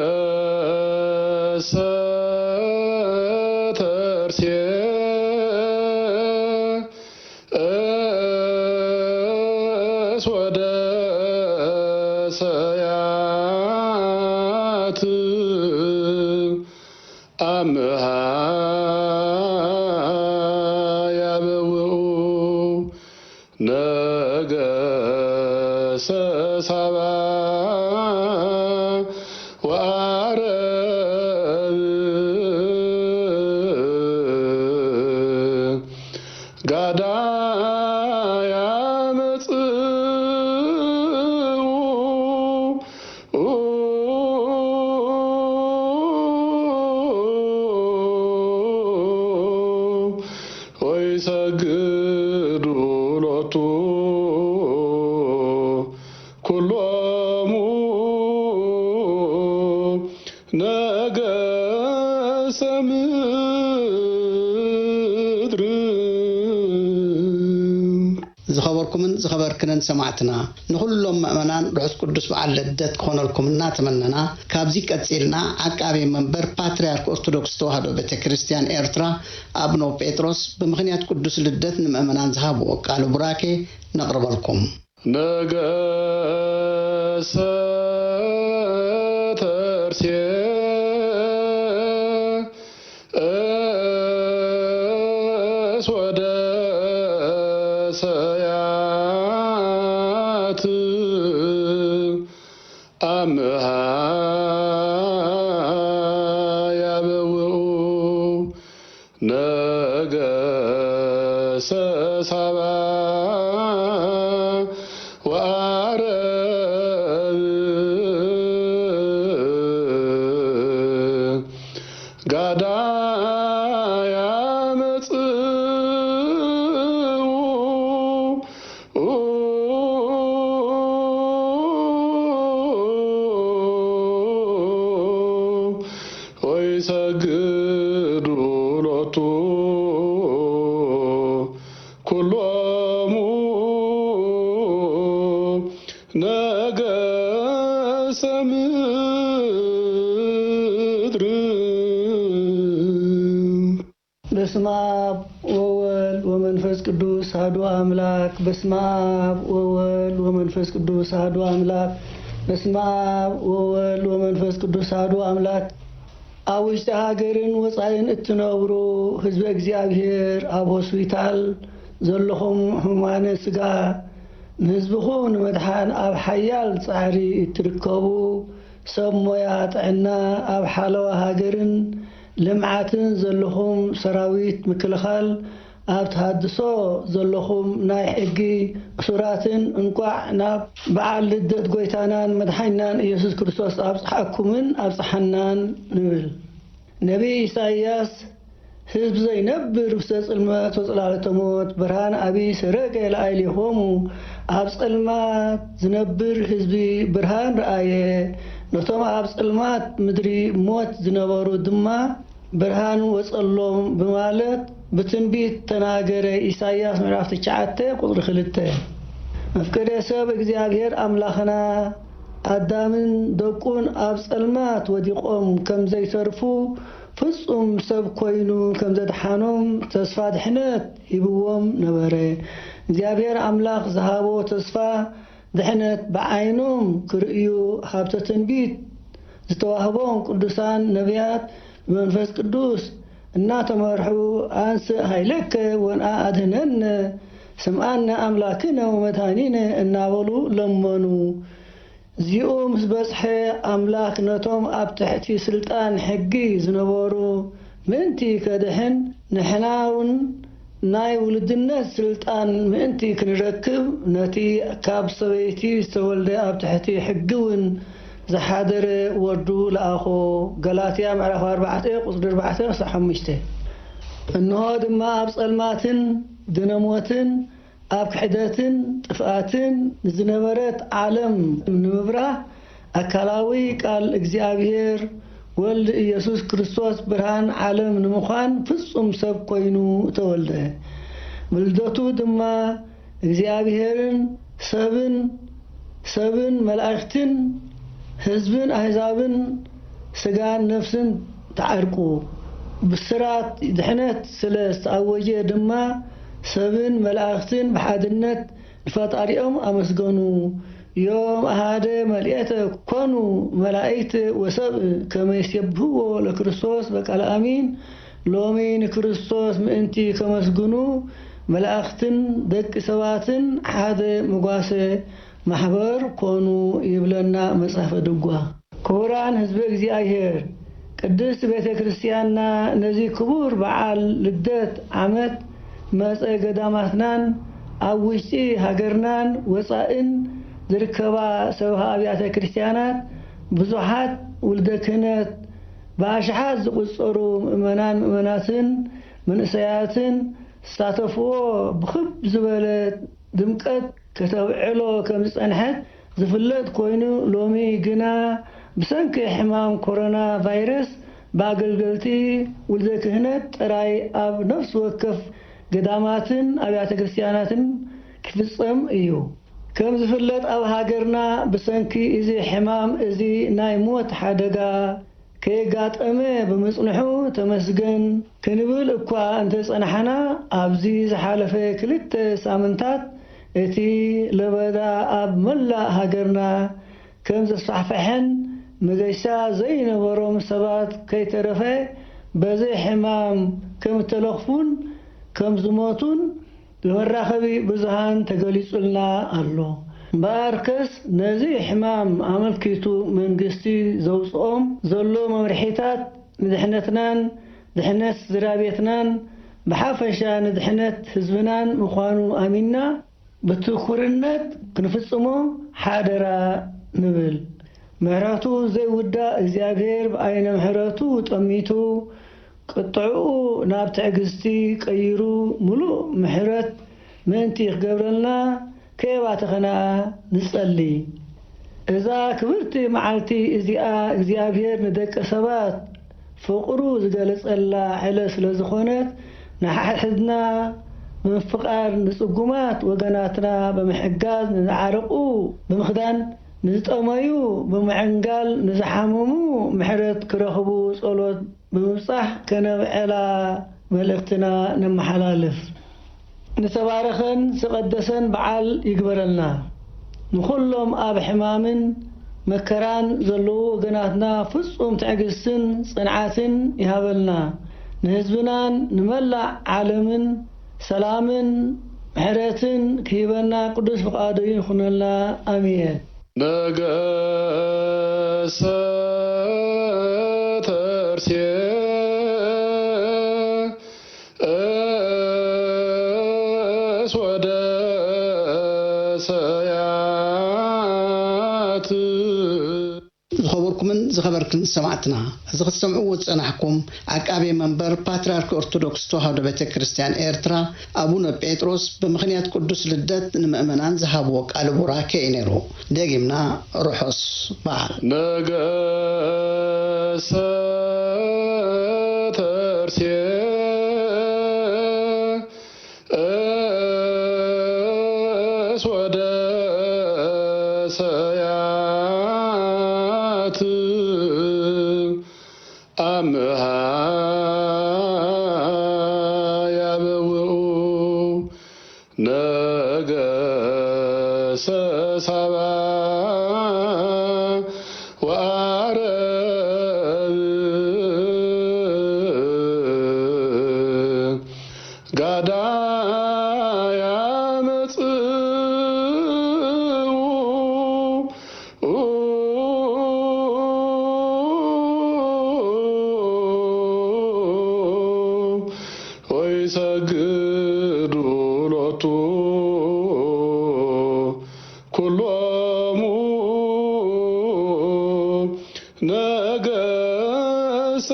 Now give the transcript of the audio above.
ነገሰ ተርሴ እስ ወደ ሰያት አምሃ ያበውኡ ነገሰ ሳባ ወአረብ ጋዳ ያመጽኡ ወይሰግዱ ሎቱ ኩሎሙ ነገሰ ምድር። ዝኸበርኩምን ዝኸበርክንን ሰማዕትና፣ ንኹሎም ምእመናን ርሑስ ቅዱስ በዓል ልደት ክኾነልኩም እናተመነና፣ ካብዚ ቀጺልና ዓቃቤ መንበር ፓትርያርክ ኦርቶዶክስ ተዋህዶ ቤተ ክርስቲያን ኤርትራ ኣቡነ ጴጥሮስ ብምኽንያት ቅዱስ ልደት ንምእመናን ዝሃብዎ ቃለ ቡራኬ ነቕርበልኩም። ነገሰ ተርሴ እስ ወደ ሰያት አምሃ ያበውኡ ነገሰ ሳባ ወአረብ ጋዳ ያመጽኡ ወይሰግዱ ሎቱ ኩሎሙ ነገሰ ምድር። በስመ አብ ወወልድ ወመንፈስ ቅዱስ አሐዱ አምላክ። በስመ አብ ወወልድ ወመንፈስ ቅዱስ አሐዱ አምላክ። በስመ አብ ወወልድ ወመንፈስ ቅዱስ አሐዱ አምላክ። ኣብ ውሽጢ ሃገርን ወጻኢን እትነብሩ ህዝቢ እግዚኣብሔር፣ ኣብ ሆስፒታል ዘለኹም ሕሙማነ ስጋ፣ ንህዝብኹም ንምድሓን ኣብ ሓያል ጻዕሪ እትርከቡ ሰብ ሞያ ጥዕና፣ ኣብ ሓለዋ ሃገርን ልምዓትን ዘለኹም ሰራዊት ምክልኻል፣ ኣብ ተሃድሶ ዘለኹም ናይ ሕጊ እሱራትን እንቋዕ ናብ በዓል ልደት ጎይታናን መድሓኒናን ኢየሱስ ክርስቶስ ኣብጽሓኩምን ኣብጽሓናን ንብል። ነቢይ ኢሳይያስ፣ ህዝቢ ዘይነብር ውስተ ጽልመት ወጽላሎተ ሞት ብርሃን ኣቢ ሰረቀ ላዕሌሆሙ፣ ኣብ ጸልማት ዝነብር ህዝቢ ብርሃን ረኣየ፣ ነቶም ኣብ ጸልማት ምድሪ ሞት ዝነበሩ ድማ ብርሃን ወጸሎም ብማለት ብትንቢት ተናገረ። ኢሳይያስ ምዕራፍ ትሽዓተ ቁጽሪ ክልተ። መፍቀሬ ሰብ እግዚኣብሔር ኣምላኽና ኣዳምን ደቁን ኣብ ጸልማት ወዲቖም ከም ዘይተርፉ ፍጹም ሰብ ኮይኑ ከም ዘድሓኖም ተስፋ ድሕነት ሂብዎም ነበረ። እግዚኣብሔር ኣምላኽ ዝሃቦ ተስፋ ድሕነት ብዓይኖም ክርእዩ ሃብተ ትንቢት ዝተዋህቦም ቅዱሳን ነቢያት ብመንፈስ ቅዱስ እናተመርሑ፣ "አንስእ ኃይለከ ወንአ አድህነነ፣ ስምዓነ አምላክነ ወመድኃኒነ" እናበሉ ለመኑ። እዚኡ ምስ በጽሐ፣ ኣምላክ ነቶም ኣብ ትሕቲ ስልጣን ሕጊ ዝነበሩ ምእንቲ ከድሕን፣ ንሕና እውን ናይ ውሉድነት ስልጣን ምእንቲ ክንረክብ፣ ነቲ ካብ ሰበይቲ ዝተወልደ ኣብ ትሕቲ ሕጊ እውን ዝሓደረ ወዱ ለኣኾ። ገላትያ ምዕራፍ ኣርባዕተ ቁጽሪ ኣርባዕተ ክሳብ ሓሙሽተ። እንሆ ድማ ኣብ ጸልማትን ድነሞትን ኣብ ክሕደትን ጥፍኣትን ንዝነበረት ዓለም ንምብራህ ኣካላዊ ቃል እግዚኣብሔር ወልድ ኢየሱስ ክርስቶስ ብርሃን ዓለም ንምዃን ፍጹም ሰብ ኮይኑ ተወልደ። ብልደቱ ድማ እግዚኣብሔርን ሰብን፣ ሰብን መላእኽትን ህዝብን ኣህዛብን ስጋን ነፍስን ተዓርቁ። ብስራት ድሕነት ስለ ዝተኣወጀ ድማ ሰብን መላእኽትን ብሓድነት ንፈጣሪኦም ኣመስገኑ። ዮም ኣሃደ መልኤተ ኮኑ መላእክት ወሰብ ከመ ይሴብህዎ ለክርስቶስ በቃለ ኣሚን። ሎሚ ንክርስቶስ ምእንቲ ከመስግኑ መላእኽትን ደቂ ሰባትን ሓደ መጓሰ ማሕበር ኮኑ ይብለና መጽሓፈ ድጓ። ክቡራን ህዝበ እግዚኣብሔር፣ ቅድስት ቤተ ክርስቲያንና ነዚ ክቡር በዓል ልደት ዓመት መጸ ገዳማትናን ኣብ ውሽጢ ሃገርናን ወጻእን ዝርከባ ሰብኻ ኣብያተ ክርስቲያናት ብዙሓት ውልደ ክህነት ብኣሽሓት ዝቑጸሩ ምእመናን ምእመናትን መንእሰያትን ዝሳተፍዎ ብኽብ ዝበለ ድምቀት ከተብዕሎ ከም ዝጸንሐት ዝፍለጥ ኮይኑ፣ ሎሚ ግና ብሰንኪ ሕማም ኮሮና ቫይረስ ብኣገልገልቲ ውልደ ክህነት ጥራይ ኣብ ነፍሲ ወከፍ ገዳማትን ኣብያተ ክርስቲያናትን ክፍጸም እዩ። ከም ዝፍለጥ ኣብ ሃገርና ብሰንኪ እዚ ሕማም እዚ ናይ ሞት ሓደጋ ከየጋጠመ ብምጽንሑ ተመስገን ክንብል እኳ እንተጸናሕና፣ ኣብዚ ዝሓለፈ ክልተ ሳምንታት እቲ ለበዳ ኣብ መላእ ሃገርና ከም ዘስፋሕፈሐን መገሻ ዘይነበሮም ሰባት ከይተረፈ በዚ ሕማም ከም እተለኽፉን ከም ዝሞቱን ብመራኸቢ ብዙሃን ተገሊጹልና ኣሎ። እምበኣርከስ ነዚ ሕማም ኣመልኪቱ መንግስቲ ዘውጽኦም ዘሎ መምርሒታት ንድሕነትናን ድሕነት ስድራ ቤትናን ብሓፈሻ ንድሕነት ህዝብናን ምዃኑ ኣሚንና ብትኩርነት ክንፍጽሞ ሓደራ ንብል። ምሕረቱ ዘይውዳእ እግዚኣብሔር ብዓይነ ምሕረቱ ጠሚቱ ቅጥዕኡ ናብ ትዕግስቲ ቀይሩ ምሉእ ምሕረት ምእንቲ ክገብረልና ከየባተኸና ንጸሊ። እዛ ክብርቲ መዓልቲ እዚኣ እግዚኣብሔር ንደቂ ሰባት ፍቕሩ ዝገለጸላ ዕለት ስለ ዝኾነት ንሓድሕድና ብምፍቓር ንጽጉማት ወገናትና ብምሕጋዝ ንዝዓረቑ ብምኽዳን ንዝጠመዩ ብምዕንጋል ንዝሓመሙ ምሕረት ክረኽቡ ጸሎት ብምብጻሕ ከነብዕላ መልእኽትና ነመሓላልፍ። ንተባረኸን ዝተቐደሰን በዓል ይግበረልና። ንኹሎም ኣብ ሕማምን መከራን ዘለዉ ወገናትና ፍጹም ትዕግስትን ጽንዓትን ይሃበልና። ንህዝብናን ንመላእ ዓለምን ሰላምን ምሕረትን ክሂበና ቅዱስ ፍቓዱ ይኹነልና። ኣሜን። ነገሰ ተርሴስ ወደ ሰያት። ዝኸበርኩምን ዝኸበርክን ሰማዕትና፣ እዚ ክትሰምዕዎ ዝጸናሕኩም ዓቃቤ መንበር ፓትርያርክ ኦርቶዶክስ ተዋህዶ ቤተ ክርስቲያን ኤርትራ ኣቡነ ጴጥሮስ ብምኽንያት ቅዱስ ልደት ንምእመናን ዝሃብዎ ቃለ ቡራኬ እዩ ነይሩ። ደጊምና ርሑስ በዓል። ነገሰ ተርሴ እስ ወደ ሰያት ኣምሃ ያበውኡ ነገሰ ሳባ ወአረብ ጋዳ ያመጽኡ ወይሰግዱ ሎቱ ኩሎሙ ነገሰ